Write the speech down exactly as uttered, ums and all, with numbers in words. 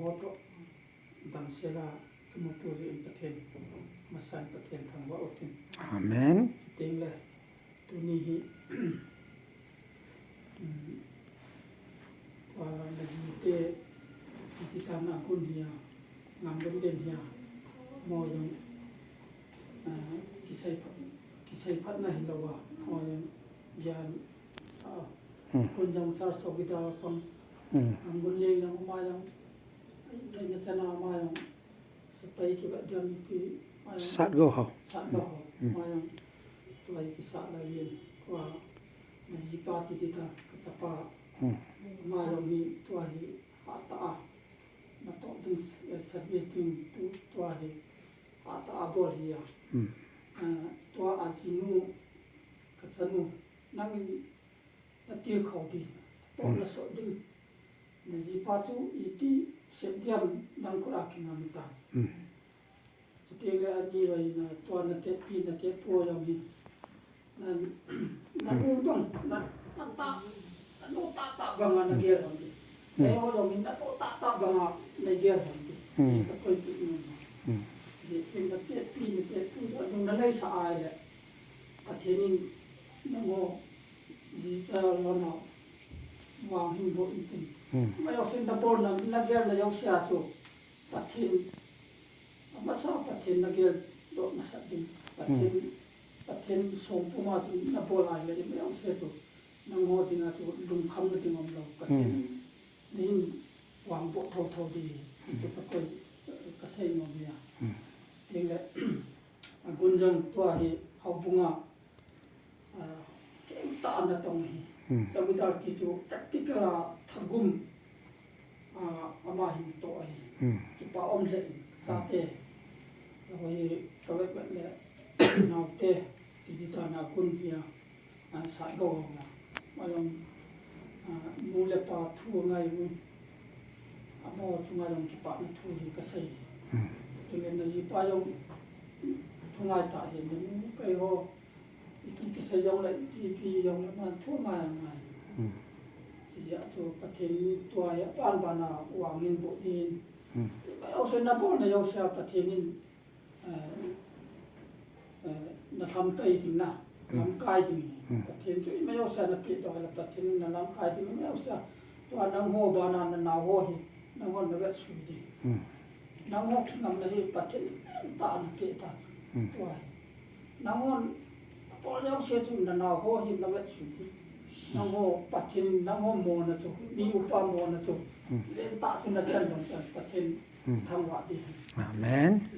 Hoto damsela tumutu jeh in Pathen, masan Pathen thangvah utin. Amen. Chuteng le, tuni hi, um, ah, Lajite, Tititana Gun hia, Ngamlenden hia, mo jong, ah, kisei phat, kisei phatna hilou a, mo jong, gyan, ah, Hmm. Kun jong char so gida pang, Hmm. Ngamlenden jong ama jong, ai, na chana ama jong, Sepai kibat dam ti, ma jong Satgo ho. Satgo ho. Hmm. Ma jong tua hi kisat lai yin. Tua, najipa ti ti ta, kachapa. Hmm. Ma jong hi, tua hi, hatah a. Natoh ding, eh, service ding, tu, tua hi, hatah a bol hi a. Hmm. Eh, tua ajinu, kachanu, nangin, natilkhou ding. Toh Hmm. nasoh ding. Najipa chu iti sep diam nang khut a kingam ta. Hmm. Chuteng le ani vai na tua natepi natepu jong hi. Na, na Hmm. nu bang, na, na ta, na nu ta ta bang a na Hmm. gel bang ti. Hmm. Keiho jong hi na nu ta ta bang a na gel bang ti. Hmm. Ka koi ti nu. Hmm. Natepi natepu jong na nei sa ai le. Pathen in nangho, ji ta lo na, vang hin bol in tin. Hmm. Ama jouse nabol na, nagel na jouse a chu. Pathen, amasa Pathen nagel doh masat ding. Pathen, Hmm. Pathen songpum a chu nabol a le, ama jouse chu. Nangho dinga chu lungkhamna ding umlou. Pathen Hmm. nahin vangboh thotho ding. Hmm. Chu ka koi, ka sei nom e. Hmm. Tin le, Agun jong tua hi houbung a, ah, kei tah a natong hi. Hmm. Chowkidar ti chu practical a thagum, ah, ama hin toh ahi. Hmm. Kipa um lheh in, Hmm. chate. Hoi ka vet vet le, naote, Tititana Gun hi a, ah, Satgo ho na. Ama jong, ah, nu le pa thu ngai u. Amaho chunga jong kipana thu hi ka sei. Hmm. Tin le najipa jong thu ngai ta hi, na nu keiho, iti kisei jong le, iti, iti jong le, ama thu ngai ngai. Hmm. Hijeh a chu Pathen in tua hi aban ban a vang hin bol in. Hmm. Ima jouse nabol na jouse a Pathen in, eh, eh, na lamkai ding na, Hmm. lamkai ding. Hmm. Pathen chu ima jouse a napeh doh le Pathen in na lamkai ding, ima jouse a. Tua nangho ban a na nao ho hi, nangho na vetsui ding. Hmm. Nangho kingamna hi Pathen in tah a napeh ta. Hmm. Tua hi. Nangho, abol jouse chu na nao ho hi na vetsui ding. Nangho Pathen, nangho mona chu, mi upa mona chu, Hmm. lentah chu na chan don tan Pathen Hmm. thangvah ding. Amen.